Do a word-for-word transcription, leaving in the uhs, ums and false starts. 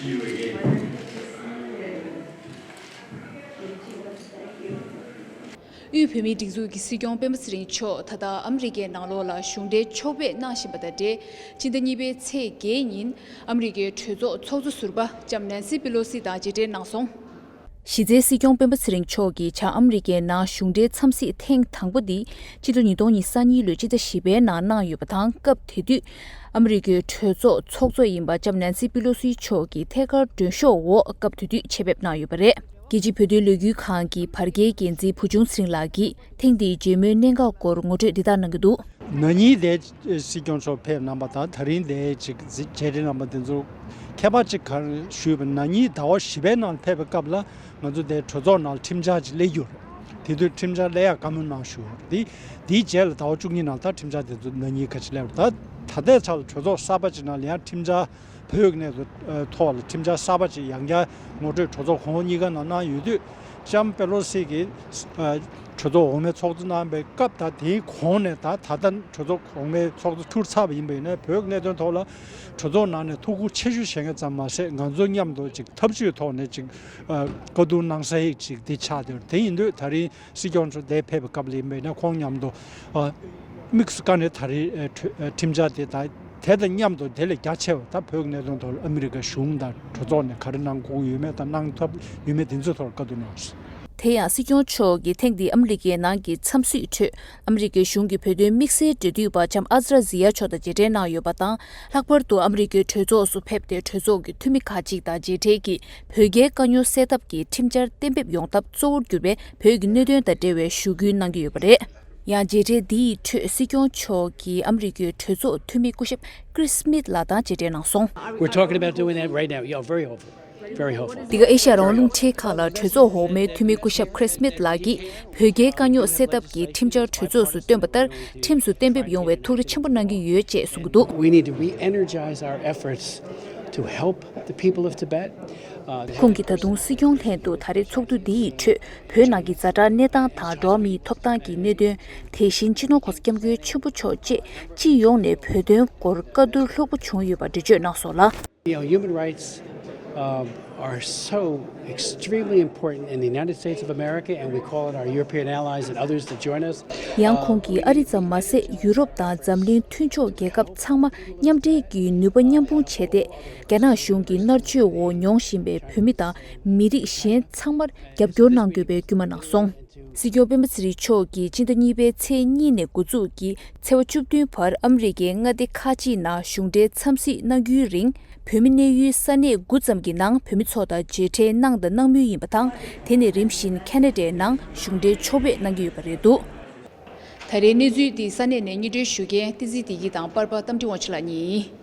དབུས་བོད་མིའི་སྒྲིག་འཛུགས་ཀྱི་སྲིད་སྐྱོང་སྤེན་པ་ཚེ་རིང་མཆོག་ད་ལྟ་ཨ་མི་རི་ཀའི་ནང་ལོགས་ལ་གཞུང་འབྲེལ་ཕྱོགས་ཕེབས་གནང་བཞིན་པ་དང་འབྲེལ། སྤྱི་ཟླ་གཉིས་པའི་ཚེས་བརྒྱད་ཉིན་ཨ་མི་རི་ཀའི་གྲོས་ཚོགས་ཚོགས་གཙོ་ཟུར་པ་ལྕམ་ནན་སི་པི་ལོ་སི་དང་མཇལ་འཕྲད་གནང་སོང་། གཞི་རྩའི་སྲིད་སྐྱོང་སྤེན་པ་ཚེ་རིང་མཆོག་གིས་བྱང་ཨ་མི་རི་ཀའི་ནང་གཞུང་འབྲེལ་འཚམས་གཟིགས་ཐེངས་དང་པོ་འདི་སྤྱི་ལོ་ཉིས་སྟོང་ཉི་ཤུ་རྩ་གཉིས་ལོའི་སྤྱི་ཟླ་བཞི་པའི་ནང་གནང་ཡོད་པ་དང་། སྐབས་དེ་དུས་ཨ་མི་རི་ཀའི་གྲོས་ཚོགས་ཚོགས་གཙོ་ཡིན་པ་ལྕམ་ནན་སི་པི་ལོ་སི་མཆོག་གི་ཐད་ཀར་མགྲོན་ཤོག་འོག་སྐབས་དེ་དུས་ཆེད་ཕེབས་གནང་ཡོད་པ་རེད། རྒྱལ་སྤྱིའི་བོད་དོན་ལས་འགུལ་ཁང་གི་བར་བརྒལ་འགན་འཛིན་བུ་ཆུང་ཚེ་རིང་ལགས་ཀྱིས་ཐེངས་འདིའི་མཇལ་མོལ་གནད་འགག་སྐོར་ངོ་སྤྲོད་འདི་ལྟར་གནང་གི་འདུག། ན་ནིང་དེ་སྲིད་སྐྱོང་མཆོག་ཕེབས་གནང་པ་དང་། ད་རིང་དེ་ཅིག་མཇལ་འཕྲད་གནང་པ་དེ་ཚོ་ཁྱད་པར་ཅིག་ག་རེ་ཞུས་པ། ན་ནིང་ཟླ་བ་བཞི་པའི་ནང་ཕེབས་པའི་སྐབས་ལ་ང་ཚོ་དེ་གྲོས་ཚོགས་ནང་ཁྲིམས་འཆར་ཅིག་སླེབས་ཡོད་རེད། དེ་དུས་ཁྲིམས་འཆར་སླེབས་ཡག་བཀའ་མོལ་གནང་ཞུ་བ་རེད། དེ་དེའི་རྗེས་ལ་ཟླ་བ་བཅུ་གཉིས་ནང་ད་ཁྲིམས་འཆར་དེ་ཚོ་ན་ནིང་ག་ཅིག་སླེབས་རེད། ད་ད་ལྟའི་ཆར་ལ་གྲོས་ཚོགས་གསར་པ་ཅིག་ནང་ལ་ཡང་ཁྲིམས་འཆར་བོད་ཀྱི་གནས་ཚུལ་ཐོག་ལ་ཁྲིམས་འཆར་གསར་པ་ཅིག་ཡང་བསྐྱར་ངོ་སྤྲོད་གྲོས་ཚོགས་གོང་འོག་གཉིས་ཀ་ནང་གནང་ཡོད་དུས། ལྕམ་པེ་ལོ་སི་གིས་ཨ་གྲོས་ཚོགས་འོག་མའི་ཚོགས་གཙོ་གནང་པའི་སྐབས་དང་། དེའི་གོང་ནས་ད་ད་ལྟ་གྲོས་ཚོགས་གོང་མའི་ཚོགས་གཙོ་འཁྱུར་ཚར་བ་ཡིན་པ་ཡིན་ན། བོད་ཀྱི་གནད་དོན་ཐོག་ལ་གྲོས་ཚོགས་ནང་ནས་ཐུགས་ཁུར་ཆེ་ཤོས་བཞེས་མཁན་ཙམ་མ་ཟད། ང་ཚོ་མཉམ་དུ་ཅིག་འཐབ་ཇུས་ཐོག་ནས་ཅིག་ཨ་བཀའ་བསྡུར་གནང་ས་ཡིག་ཅིག་འདི་ཆགས་བསྡད་ཡོད། དེ་ཡིན་དུས་ད་རིང་སྲིད་སྐྱོང་མཆོག་འདིར་ཕེབས་པའི་སྐབས་ལ་ཡིན་པ་ཡིན་ན། ཁོང་མཉམ་དུ་ཨ་དམིགས་སུ་བཀར་ནས་ད་རེས་ཨ་ཁྲི་ཨ་ཁྲིམས་འཆར་དེ་དང་། དེ་དང་མཉམ་དུ་དེ་ལས་རྒྱ་ཆེ་བ། ད་བོད་ཀྱི་གནད་དོན་ཐོག་ལ་ཨ་མི་རི་ཀ་གཞུང་དང་གྲོས་ཚོགས་ནས་ག་རེ་གནང་དགོས་ཀྱི་ཡོད་མེད་དང་། གནང་ཐབས་ཡོད་མེད་དེ་ཚོའི་ཐོག་ལ་བཀའ་བསྡུར་གནང་སོང་། དེ་ཡང་སྲིད་སྐྱོང་མཆོག་གིས་ཐེངས་འདིའི་ཨ་མི་རི་ཀའི་ནང་གི་འཚམས་གཟིགས་ཁྲོད། ཨ་མི་རི་ཀའི་གཞུང་གི་བོད་དོན་དམིགས་བསལ་འབྲེལ་མཐུད་པ་ལྕམ་ཨ་ཛ་ར་ཛི་ཡ་མཆོག་དང་མཇལ་འཕྲད་གནང་ཡོད་པ་དང་། ལྷག་པར་དུ་ཨ་མི་རི་ཀའི་གྲོས་ཚོགས་སུ་ཕེབས་ཏེ། གྲོས་ཚོགས་ཀྱི་འཐུས་མི་ཁག་ཅིག་དང་མཇལ་འཕྲད་ཀྱིས། བོད་རྒྱའི་དཀའ་རྙོག་སེལ་ཐབས་ཀྱི་ཁྲིམས་འཆར་གཏན་འབེབས་ཡོང་ཐབས་གཙོ་བོར་གྱུར་པའི་བོད་ཀྱི་གནད་དོན་དང་འབྲེལ་བའི་ཞུ་སྐུལ་གནང་གི་ཡོད་པ་རེད། ཡང་མཇལ་འཕྲད་འདིའི་ཁྲོད་སྲིད་སྐྱོང་མཆོག་གིས་ཨ་མི་རི་ཀའི་གྲོས་ཚོགས་འཐུས་མི་སྐུ་ཞབས་ཀྲིས་སྨིད་ལགས་དང་མཇལ་འཕྲད་གནང་སོང་། We're talking about doing that right now. Yeah, very hopeful. Very hopeful. འདི་ག་ཨེ་ཤ་ཡ་རང་དབང་རླུང་འཕྲིན་ཁང་ལ་གྲོས་ཚོགས་འོག་མའི་འཐུས་མི་སྐུ་ཞབས་ཀྲིས་སྨིད་ལགས་ཀྱིས། བོད་རྒྱའི་དཀའ་རྙོག་སེལ་ཐབས་ཀྱི་ཁྲིམས་འཆར་གྲོས་ཚོགས་སུ་བཏོན་པ་ལྟར་ཁྲིམས་སུ་གཏན་འབེབས་ཡོང་བའི་ཐུགས་རེ་ཆེན་པོ་གནང་གི་ཡོད་ཅེས་གསུངས་ཀྱི་འདུག། We need to re-energize our efforts to help the people of Tibet. Uh, ཁོང་གིས་ད་དུང་སྲིད་སྐྱོང་ལྷན་དུ་ད་རེས་ཚོགས་འདུ་འདི་ཡི་ཁྲོད། བོད་ནང་གི་ཛ་དྲག་གནས་སྟངས་དང་། འགྲོ་བ་མིའི་ཐོབ་ཐང་གི་གནད་དོན། དེ་བཞིན་སྤྱི་ནོར་༧གོང་ས་༧སྐྱབས་མགོན་ཆེན་པོ་མཆོག་བཅས་སྤྱི་ཡོངས་ནས་བོད་དོན་སྐོར་བཀའ་བསྡུར་ལྷུག་པོ་བྱུང་ཡོད་པ་འགྲེལ་བརྗོད་གནང་སོང་ལ། You know, human rights, um, are so extremely important in the United States of America, and we call on our European allies and others to join us. ཡང་ཁོང་གིས་ཨ་རི་ཙམ་མ་ཟད། ཡུ་རོབ་དང་འཛམ་གླིང་མཐུན་ཕྱོགས་རྒྱལ་ཁབ་ཚང་མ་མཉམ་འབྲེལ་གྱིས་ནུས་པ་མཉམ་སྤུངས་བྱས་ཏེ། རྒྱ་ནག་གཞུང་གི་མནར་གཅོད་འོག་མྱོང་བཞིན་པའི་བོད་མི་དང་མི་རིགས་གཞན་ཚང་མར་རྒྱབ་སྐྱོར་གནང་དགོས་པའི་སྐུལ་མ་གནང་སོང་། སྲིད་སྐྱོང་སྤེན་པ་ཚེ་རིང་མཆོག་གིས་སྤྱི་ཟླ་གཉིས་པའི་ཚེས་གཉིས་ནས་འགོ་འཛུགས་ཀྱིས་ཚེས་པ་བཅུ་བདུན་བར་ཨ་མི་རི་ཀའི་མངའ་སྡེ་ཁག་ཅིག་ནང་གཞུང་འབྲེལ་འཚམས་གཟིགས་གནང་རྒྱུའི་རིང་། བོད་མི་གནས་ཡུལ་ས་གནས་དགུ་ཙམ་གྱི་ནང་བོད་མི་ཚོ་དང་མཇལ་འཕྲད་གནང་དང་གནང་མུས་ཡིན་པ་དང་། དེ་ནས་རིམ་བཞིན་ཁེ་ན་ཌའི་ནང་གཞུང་འབྲེལ་ཕྱོགས་ཕེབས་གནང་གི་ཡོད་པ་རེད་འདུག། ད་རེས་གནས་ཚུལ་འདི་ས་གནས་ནས་སྙན་སྒྲོན་ཞུ་མཁན་བསྟན་འཛིན་བདེ་སྐྱིད་དང་པར་པ་རྟ་མགྲིན་དབང་ཕྱུག་ལགས་གཉིས་ཡིན།